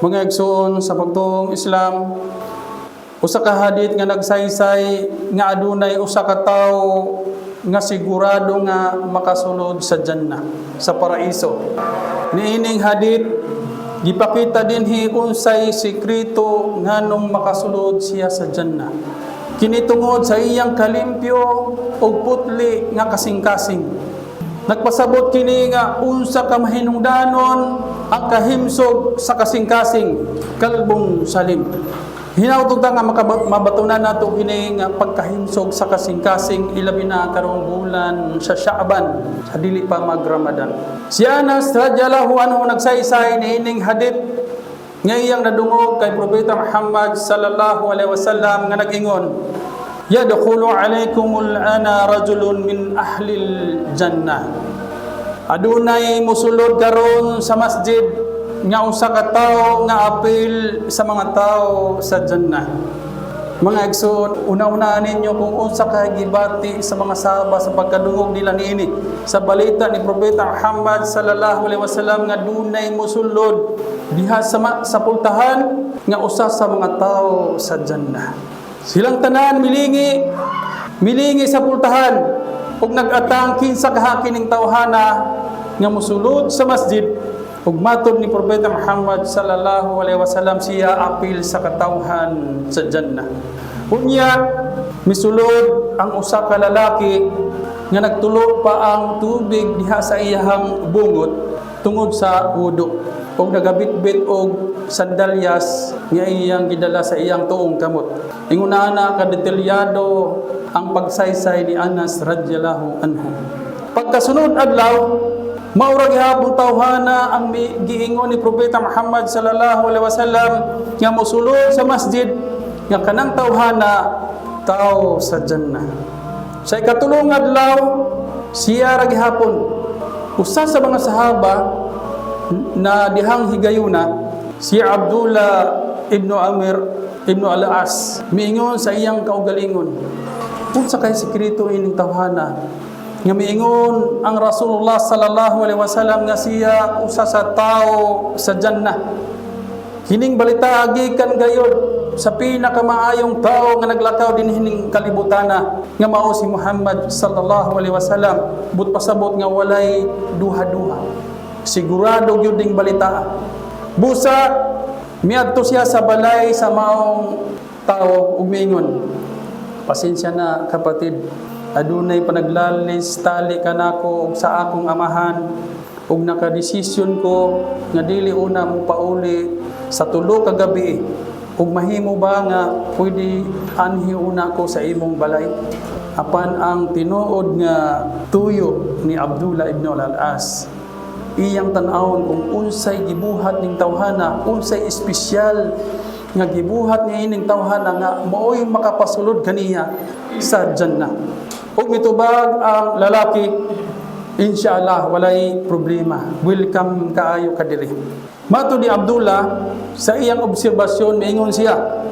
Mga igsoon sa pagtuong Islam, usa ka hadith nga nagsaysay nga adunay usa ka tawo nga sigurado nga makasulod sa jannah, sa paraiso. Niining hadith, gipakita dinhi unsay sekreto nganong makasulod siya sa jannah. Kini tungod sa iyang kalimpyo ug putli nga kasing-kasing. Nagpasabot kini nga unsa ka mahinungdanon ang kahimsog sa kasing-kasing, qalbun salim. Hinawtog ta nga mabatunan nato kini nga pagkahimsog sa kasing-kasing, ilabi na karong bulan sa Sha'ban, sa dili pa mag-Ramadan. Si Anas radhiyallahu anhu nagsaysay niining hadith nga iyang nadungog kay Propeta Muhammad sallallahu alaihi wasallam nga nag-ingon, "Yadkhulu alaikumul ana rajulun min ahlil jannah." Adunay musulod karon sa masjid nga usa ka tawo nga apil sa mga tawo sa jannah. Mga igsoon, una-unaan ninyo kung unsa ka gibati sa mga sahaba sa pagkadungog nila niini sa balita ni Propeta Muhammad sallallahu alaihi wasallam nga dunay musulod diha sa pultahan nga usa sa mga tawo sa jannah. Silang tanan milingi, milingi sa pultahan ug nag-atang kinsa kaha kining tawhana nga musulod sa masjid ug matod ni Propeta Muhammad sallallahu alaihi wasallam, siya apil sa katawhan sa jannah. Unya misulod ang usa ka lalaki nga nagtulo pa ang tubig diha sa iyahang bungot tungod sa wudu ug nagabitbit og sandalyas nga iyang gidala sa iyang tuong kamot. Ingon ana ka detalyado ang pagsaysay ni Anas radhiyallahu anhu. Pagkasunod adlaw, mao ra gihapon tawhana ang giingon ni Propeta Muhammad sallallahu alaihi wasallam nga mosulod sa masjid nga kanang tawhana tao sa jannah. Sa ikatulong adlaw, siya ra gihapon. Usa sa mga sahaba na dihang higayuna, si Abdullah ibn Amir ibn Al-As, miingon sa iyang kaugalingon, "Unsa kay sekreto ining tawhana nga miingon ang Rasulullah sallallahu alaihi wasallam nga siya usa sa tao sa jannah? Kining balita gikan gayod sa pinakamaayong tao nga naglakaw dinhi ning kalibutana nga mao si Muhammad sallallahu alaihi wasallam. But pasabot nga walay duha-duha. Sigurado gyud ning balita." Busa miadto siya sa balay sa maong tao ug miingon, "Pasensya na, kapatid, adunay panaglalis tali kanako ug sa akong amahan ug nakadesisyon ko nga dili una mo pauli sa 3 ka gabi. Ug mahimo ba nga pwede anhi una ko sa imong balay?" Apan ang tinuod nga tuyo ni Abdullah ibn al-As, iyang tan-awon kung unsay gibuhat ning tawhana, unsay espesyal nga gibuhat ni ining tawhana nga maoy makapasulod kaniya sa jannah. Ug mitubag ang lalaki, "Inshallah, walay problema. Welcome kaayo ka diri." Matod ni Abdullah, sa iyang obserbasyon, miingon siya,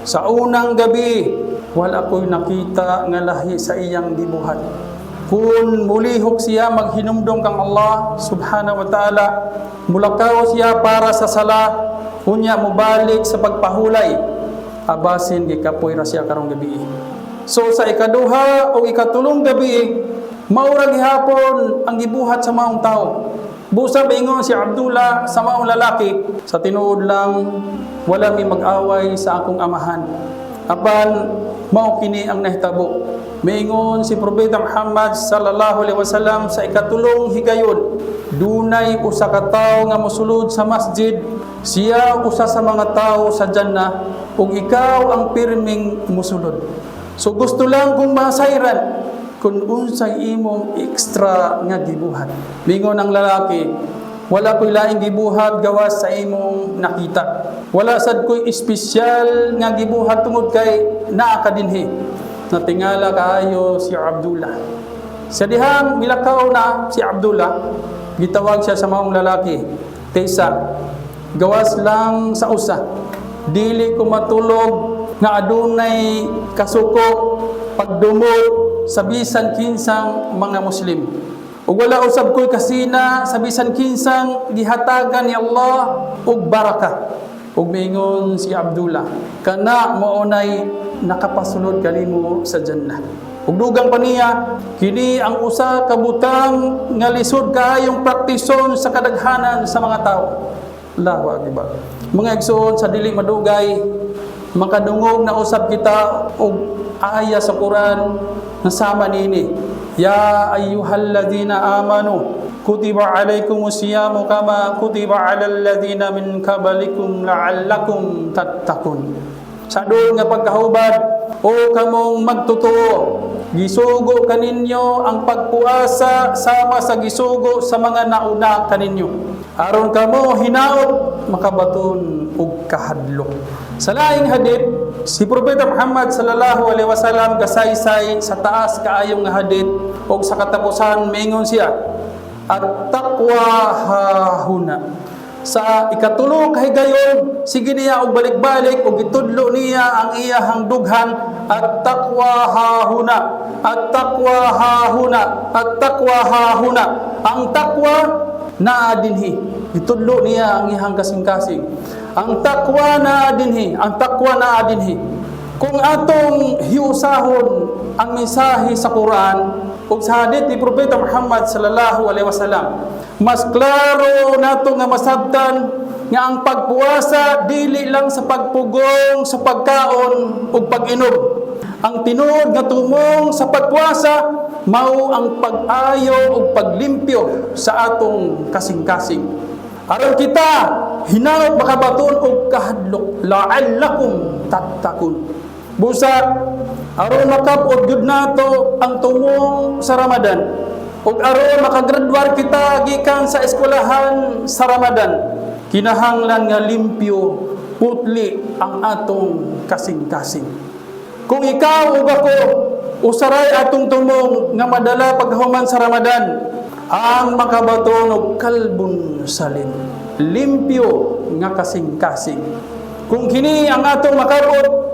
"Sa unang gabi, wala ko'y nakita nga lahi sa iyang gibuhat. Kung mulihok siya maghinumdom kang Allah subhanahu wa ta'ala, mulakaw siya para sa sala, unya mubalik sa pagpahulay, abasin gikapoy ra siya karong gabi. So sa ikaduha o ikatulong gabi, mao ra gihapon ang gibuhat sa maong tao. Busa ingon si Abdullah sa maong lalaki, 'Sa tinuod lang, wala mi mag-away sa akong amahan. Apan mao kini ang nahitabo. Miingon si Propeta Muhammad sallallahu alaihi wasallam sa ikatulong higayon, dunay usa ka tawo nga mosulod sa masjid, siya usa sa mga tawo sa jannah ug ikaw ang pirming musulod. So gusto lang kong masayran kung unsay imong extra nga gibuhat." Mingon ang lalaki, "Wala ko'y laing gibuhat gawas sa imong nakita. Wala sad ko'y espesyal nga gibuhat tungod kay naa ka dinhi." Natingala kaayo si Abdullah. Sa dihang milakaw na si Abdullah, gitawag siya sa maong lalaki. "Tesa, gawas lang sa usa. Dili ko matulog nga adunay kasuko, pagdumot sa bisan kinsang mga Muslim." Ug wala usab ko'y kasina sa bisan kinsang gihatagan ni Allah og baraka. Ug miingon si Abdullah, "Kana mao nay nakapasulod kanimo sa jannah." Ug dugang pa niya, "Kini ang usa ka butang nga lisod kaayong praktison sa kadaghanan sa mga tao." Allahu akbar. Mga igsoon, sa dili madugay, makadungog na usab kita og aya sa Quran na sama niini. Ya ayyuhalladhina amanu kutiba alaikumus siyamu kama kutiba alal ladzina min qablikum la'allakum tattaqun. Sa duol nga pagkahubad, o kamong magtotoo, gisugo kaninyo ang pagpuasa sama sa gisugo sa mga nauna kaninyo, aron kamo hinaot makabaton og kahadlok. Sa laing hadith, si Propeta Muhammad sallallahu alaihi wasallam gasaysay sa taas kaayong nga hadith og sa katapusan mingon siya, "At taqwa hahuna." Sa ikatulo ka higayon, sige niya og balik-balik og gitudlo niya ang iyahang dughan, "At taqwa hahuna, at taqwa hahuna, at taqwa hahuna." Ang taqwa naa dinhi. Gitudlo niya ang iyahang kasing-kasing. Ang taqwa naa dinhi, ang taqwa naa dinhi. Kung atong hiusahon ang mensahe sa Quran ug sa hadith ni Propeta Muhammad sallallahu alaihi wasallam, mas klaro nato nga masabtan nga ang pagpuasa dili lang sa pagpugong sa pagkaon ug pag-inom. Ang tinuod nga tumong sa pagpuasa mao ang pag-ayo ug paglimpyo sa atong kasing-kasing, aron kita hinaot makabaton og kahadlok, la'allakum tattaqun. Busa aron makab-ot gyud nato ang tumong sa Ramadan ug aron makagraduar kita gikan sa eskwelahan sa Ramadan, kinahanglan nga limpyo, putli ang atong kasing-kasing. Kung ikaw ug ako, usaray atong tumong nga madala paghuman sa Ramadan ang makabaton og kalbun salim, limpyo nga kasing-kasing. Kung kini ang atong makabot,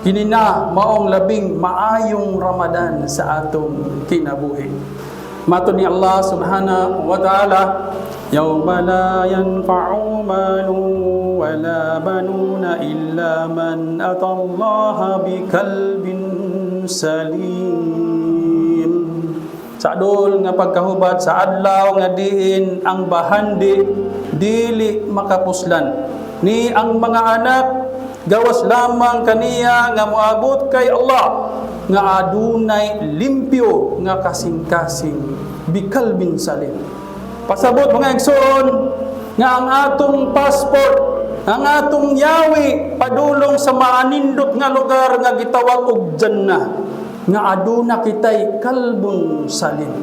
kini na maong labing maayong Ramadan sa atong kinabuhi. Matod ni Allah subhanahu wa ta'ala, "Yawma la yanfa'u malun wala banuna illa man atallaha bikalbin salim." Sa dol nga pagkahubat, sa adlaw nga diin ang bahandi dili makapuslan ni ang mga anak, gawas lamang kaniya nga moabot kay Allah nga adunay limpyo nga kasing-kasing, bikalbin salim. Pasabot, mga igsoon, nga ang atong passport, ang atong yawi padulong sa maanindot nga lugar nga gitawag og Jannah, nga aduna kitay kalbun salim,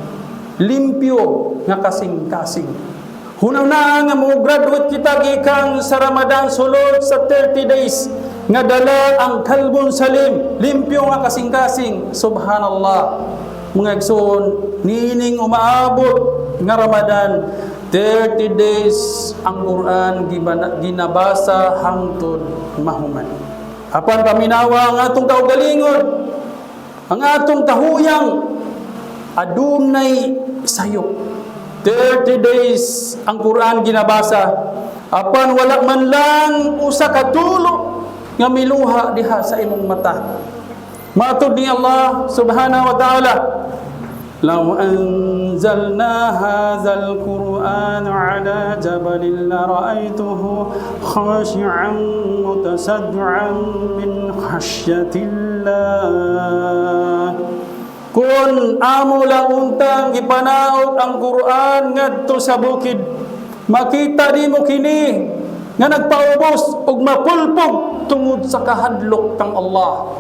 limpyo nga kasing-kasing. Hunaw na nga mo graduate kita gikan sa Ramadan sulod sa 30 days nga dala ang kalbun salim, limpyo nga kasing-kasing. Subhanallah. Mga igsoon, niining umaabot nga Ramadan, 30 days ang Quran ginabasa hangtod mahuman. Apan paminawa ang atong kaugalingon, ang atong kahuyang, adunay sayop. 30 days ang Quran ginabasa, apan wala man lang usa ka tulo nga miluha diha sa imong mata. Matud ni Allah subhanahu wa ta'ala, "لو أنزلنا هذا القرآن على جبل لرأيته خاشعا متصدعا من خشية الله." Kung amo lang untang gipanaog ang Quran ngadto sa bukid, makita nimo kini nga nagpaubos ug mapulpog tungod sa kahadlok kang Allah.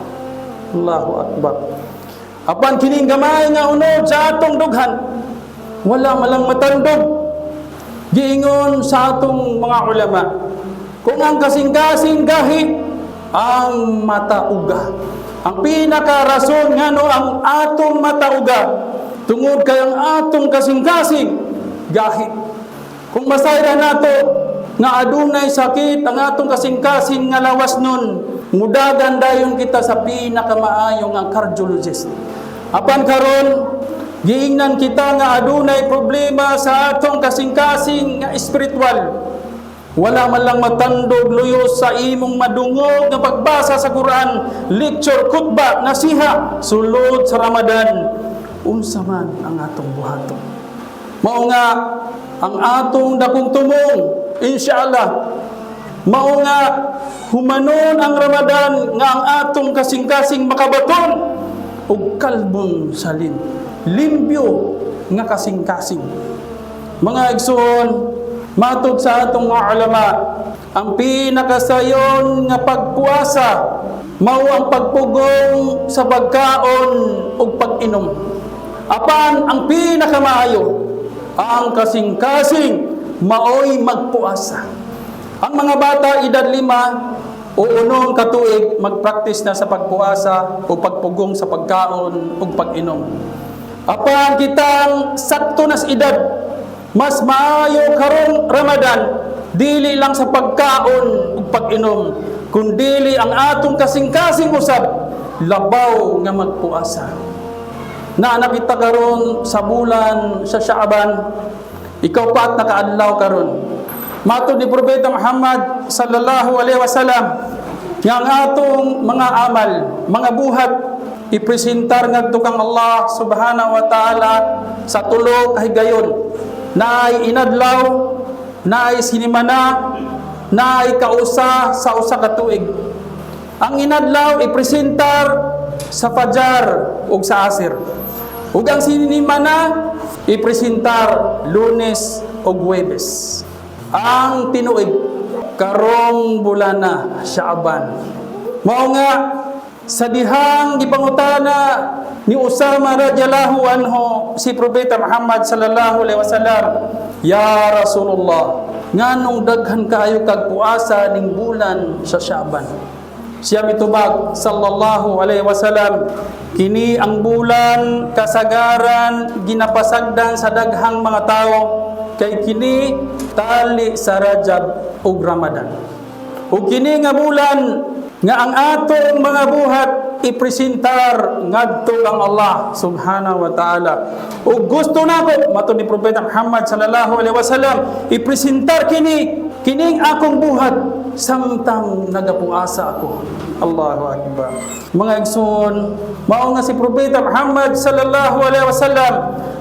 Allahu akbar. Apan kining gamay nga unod sa atong dughan, wala malang matandog. Giingon sa atong mga ulama, kung ang kasing-kasing gahi, ang mata uga. Ang pinakarason ngano ang atong mata uga, tungod kay ang atong kasing-kasing gahi. Kung masayra nato nga adunay sakit ang atong kasing-kasing nga lawas nun, mudagan dayon kita sa pinakamaayo nga cardiologist. Apan karon, Giingnan kita nga adunay problema sa atong kasing-kasing nga espiritual. Wala man lang matandog luyo sa imong madungog nga pagbasa sa Quran, lecture, khutba, nasiha, sulod sa Ramadan. Unsa man ang atong buhaton? Mao nga ang atong dakong tumong, inshallah, mao nga humanon ang Ramadan nga ang atong kasing-kasing makabaton og kalbong salim, limpyo nga kasing-kasing. Mga igsoon, matod sa atong mga ulama, ang pinakasayon nga pagpuasa mao ang pagpugong sa pagkaon ug pag-inom. Apan ang pinakamaayo, ang kasing-kasing maoy magpuasa. Ang mga bata edad 5 o 6 ka tuig magpractice na sa pagpuasa o pagpugong sa pagkaon ug pag-inom. Apan kitang sakto nas edad, mas maayo karong Ramadan dili lang sa pagkaon ug pag-inom, kundili ang atong kasing-kasing usab labaw nga magpuasa. Na nakita karon sa bulan sa Shaaban, ikaw pa at nakaadlaw karon. Matod ni Propeta Muhammad sallallahu alaihi wasallam nga ang atong mga amal, mga buhat, ipresentar ngadto kang Allah subhanahu wa ta'ala sa tulo ka higayon: naay inadlaw, naay sinimana, naay kausa sa usa ka tuig. Ang inadlaw ipresentar sa fajar ug sa asir. Ug ang sinimana ipresentar Lunes ug Huwebes. Ang tinuig karong bulana Shaaban. Mao nga sa dihang gipangutana ni Usama radhiyallahu anhu si Propeta Muhammad sallallahu alaihi wasallam, "Ya Rasulullah, nganong daghan kaayo kag puasa ning bulan sa Shaaban?" Siya mitubag sallallahu alaihi wasallam, "Kini ang bulan kasagaran ginapasagdan sa daghang mga tao kay kini tali sa Rajab ug Ramadan. Ug kini nga bulan nga ang atong mga buhat ipresentar ngadto kang Allah subhanahu wa ta'ala. Ug gusto nako," matod ni Propeta Muhammad sallallahu alaihi wasallam, "ipresentar kini kining akong buhat samtang nagapuasa ako." Allahu akbar. Mga igsoon, mao nga si Propeta Muhammad sallallahu alaihi wasallam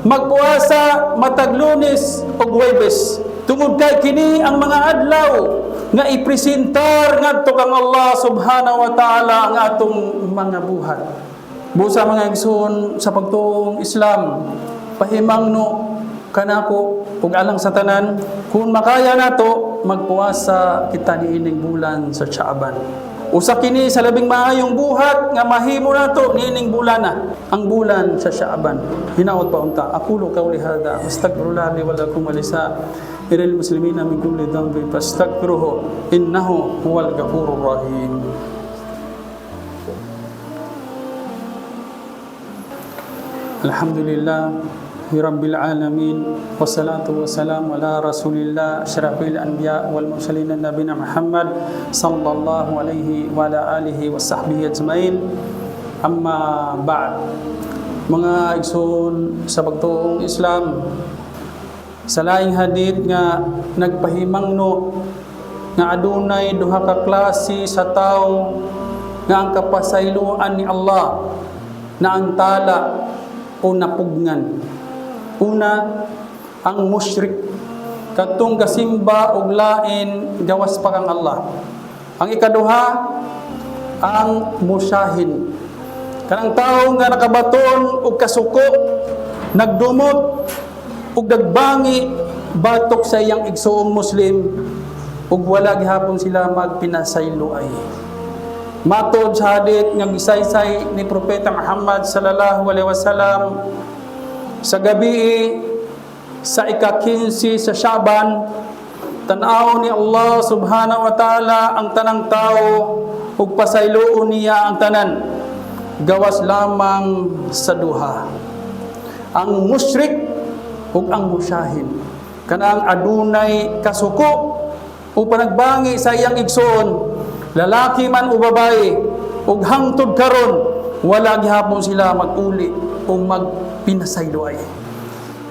magpuasa matag Lunes ug Huwebes tungod kay kini ang mga adlaw nga ipresentar ngadto kang Allah subhanahu wa ta'ala ang atong mga buhat. Busa, mga igsoon sa pagtuong Islam, pahimangno kanako ug alang sa tanan, kung makaya nato magpuasa kita niining bulan sa Shaaban. Usa kini sa labing maayong buhat nga mahimo nato niining bulana, ang bulan sa Shaaban. Hinaot pa unta. Aqulu qawli hada, astaghfirullah li wa lakum wa lisa'iril muslimina min kulli dhanbin fastaghfiruhu innahu huwal ghafurur rahim. Alhamdulillah rabbil alamin, wassalatu wassalamu ala rasulillah asyrafil anbiya wal mursalin nabina Muhammad sallallahu alaihi wa ala alihi wa sahbihi ajmain, amma ba'd. Mga igsoon sa pagtuong Islam, sa laing hadith nga nagpahimangno nga adunay duha ka klase sa tawo nga ang kapasayloan ni Allah na ang tala o napugngan. Una, ang musyrik, katong gasimba og lain gawas pa kang Allah. Ang ikaduha, ang musyahin, kanang tawo nga nakabaton og kasuko, nagdumot og nagbangi batok sa iyang igsoong Muslim ug wala gihapon sila magpinasayloay. Matod sa hadith nga gisaysay ni Propeta Muhammad sallallahu alaihi wasallam, sa gabi sa ika-15 sa Shaban, tan-aw ni Allah subhanahu wa ta'ala ang tanang tao ug pasayloon niya ang tanan gawas lamang sa duha: ang musyrik ug ang musyahin, kanang adunay kasuko o panagbangi sa iyang igsoon, lalaki man o babae, ug hangtod karon Wala gihapon sila mag-uli o magpinasayloay.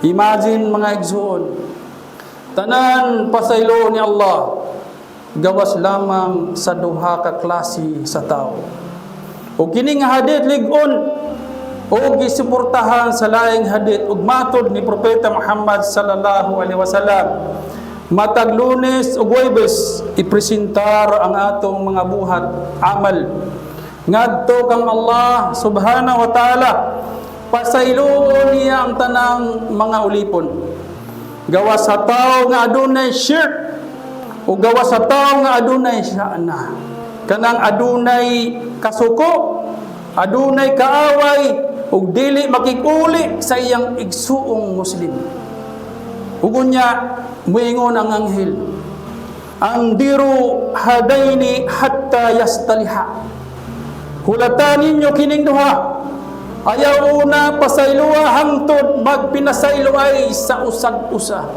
Imagine, mga igsuon, tanan pasaylo ni Allah gawas lamang sa duha ka klase sa tao. O kini nga hadith lig-on o gisuportahan sa laing hadith ug matod ni Propeta Muhammad sallallahu alaihi wasallam, matag Lunes ug Huwebes ipresentar ang atong mga buhat, amal, ngadto kang Allah subhanahu wa ta'ala. Pasayloon niya ang tanang mga ulipon gawas sa tao nga adunay shirk o gawas sa tao nga adunay syana, kanang adunay kasuko, adunay kaaway ug dili makikuli sa iyang igsuong Muslim. Ug unya muingon ang anghel, "Andiru hadaini hatta yastaliha." Hulatan ninyo kining duha, ayaw una pasayloa hangtod magpinasayloay sa usag-usa.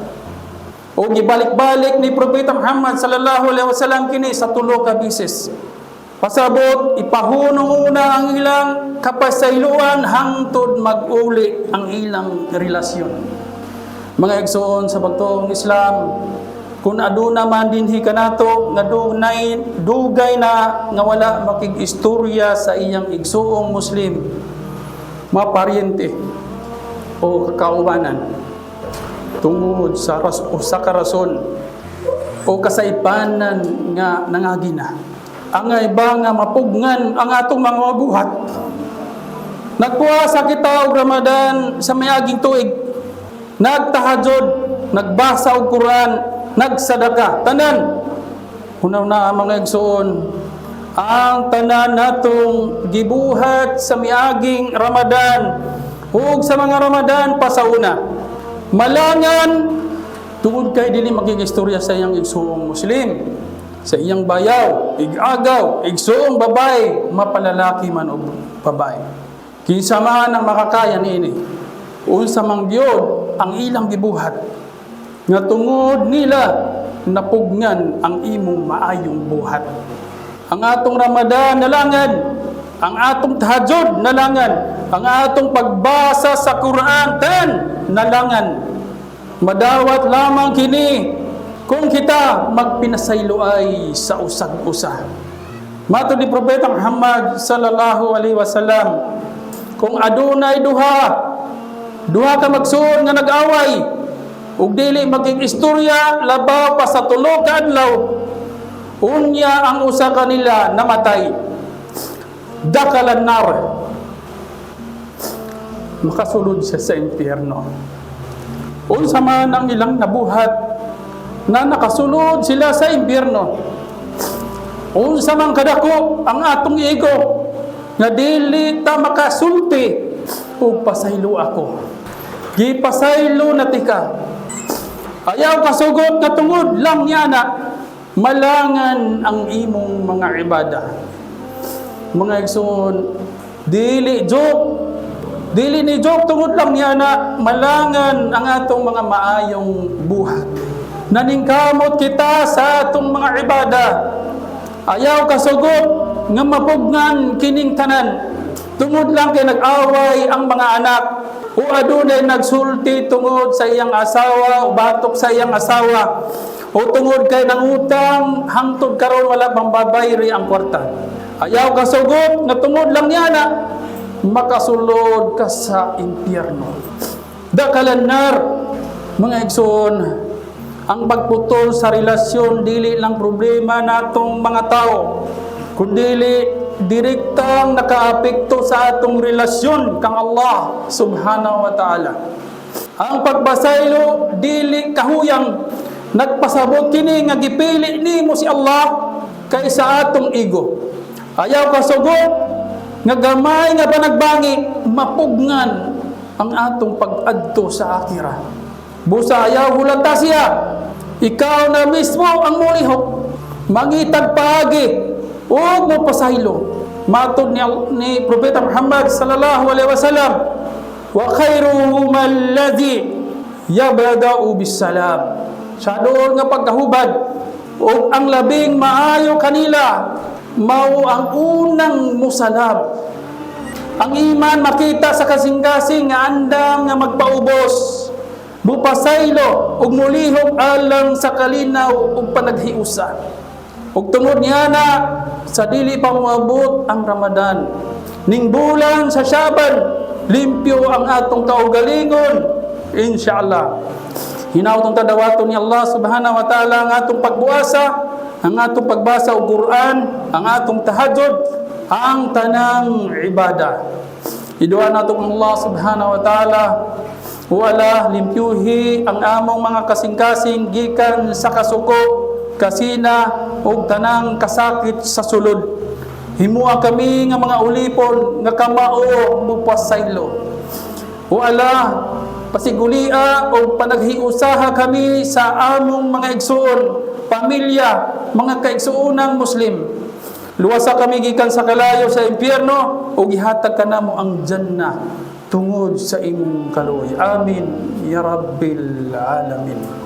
O gibalik-balik ni Propeta Muhammad sallallahu alaihi wasallam kini sa tulo ka beses. Pasabot ipahunong una ang ilang kapasayloan hangtod mag-uli ang ilang relasyon. Mga igsoon sa pagtuong Islam, kung aduna man dinhi kanato nga dunay dugay na nga wala makig-istorya sa iyang igsuong Muslim, maparyente o kakaubanan, tungod sa usa ka rason o kasaypanan nga nangagi na, ang iba nga mapugnan ang atong mga mabuhat. Nagpuasa kita og Ramadan sa miaging tuig, nagtahajod, nagbasa og Quran, nagsadaka, tanan. Hunaw na, mga igsoon, ang tanan natong gibuhat sa miaging Ramadan ug sa mga Ramadan pa sa una, malangan tungod kay dili magig-istorya sa iyang igsuong Muslim, sa iyang bayaw, igagaw, igsuong babae, mapalalaki man o babae. Kinsa man ang makakaya niini? Unsa man gyud ang ilang gibuhat nga tungod nila napugnan ang imong maayong buhat? Ang atong Ramadan nalangan, ang atong tahajjud nalangan, ang atong pagbasa sa Quran ten nalangan. Madawat lamang kini kung kita magpinasayloay sa usag-usa. Matod ni Propeta Muhammad sallallahu alaihi wasallam, kung adunay duha duha ka magsuon nga nag-away ug dili magig-istorya labaw pa sa 3 ka adlaw, unya ang usa kanila namatay, dakalan nar, makasulod siya sa impyerno. Unsa man ang ilang nabuhat na nakasulod sila sa impyerno? Unsa man kadako ang atong ego nga dili ta makasulti ug "Pasaylo ako"? Gipasaylo na tika. Ayaw kasugot nga tungod lang niya na malangan ang imong mga ibada. Mga igsoon, dili joke. Dili ni joke, tungod lang niya na malangan ang atong mga maayong buhat. Naningkamot kita sa atong mga ibada. Ayaw kasugot nga mapugnan kining tanan tungod lang kay nag-away ang mga anak o adunay nagsulti tungod sa iyang asawa o batok sa iyang asawa o tungod kay nangutang, hangtod karon wala pang babayri ang kwarta. Ayaw kasugot nga tungod lang niya na makasulod ka sa impyerno. Dakalan nar. Mga igsoon, ang pagputol sa relasyon dili lang problema natong mga tao, kundili direktang nakaapekto sa atong relasyon kang Allah subhanahu wa ta'ala. Ang pagpasaylo dili kahuyang. Nagpasabot kini nga gipili nimo si Allah kaysa atong ego. Ayaw kasugot nga gamay nga panagbangi mapugnan ang atong pag-adto sa akira. Busa ayaw hulata siya. Ikaw na mismo ang mulihok. Mangitag paagi ug mo pasaylo. Matod ni Propeta Muhammad sallallahu alaihi wasallam, "Wa khairuhum alladhi yabda'u bisalam." Sa doon nga pagkahubad, ug ang labing maayo kanila mao ang unang musalam. Ang iman makita sa kasing-kasing nga andam nga magpaubos, mupasaylo ug mulihok alang sa kalinaw ug panaghiusa. Ug tungod niya na sa dili pa moabot ang Ramadan ning bulan sa Shaban, limpyo ang atong kaugalingon, inshallah. Hinaut ang tadawaton ni Allah subhanahu wa ta'ala ang atong pagbuasa, ang atong pagbasa og Quran, ang atong tahajjud, ang tanang ibada. Idua nato ang Allah subhanahu wa ta'ala, wala limpyuhi ang among mga kasing-kasing gikan sa kasuko, kasina ug tanang kasakit sa sulod. Himua kami nga mga ulipon nga kamao mupasaylo. O Allah, pasigulia o panaghiusaha kami sa among mga igsuon, pamilya, mga kaigsuonang Muslim. Luwasa kami gikan sa kalayo sa impyerno ug gihatag kanamo ang jannah tungod sa imong kaluoy. Amin ya Rabbil alamin.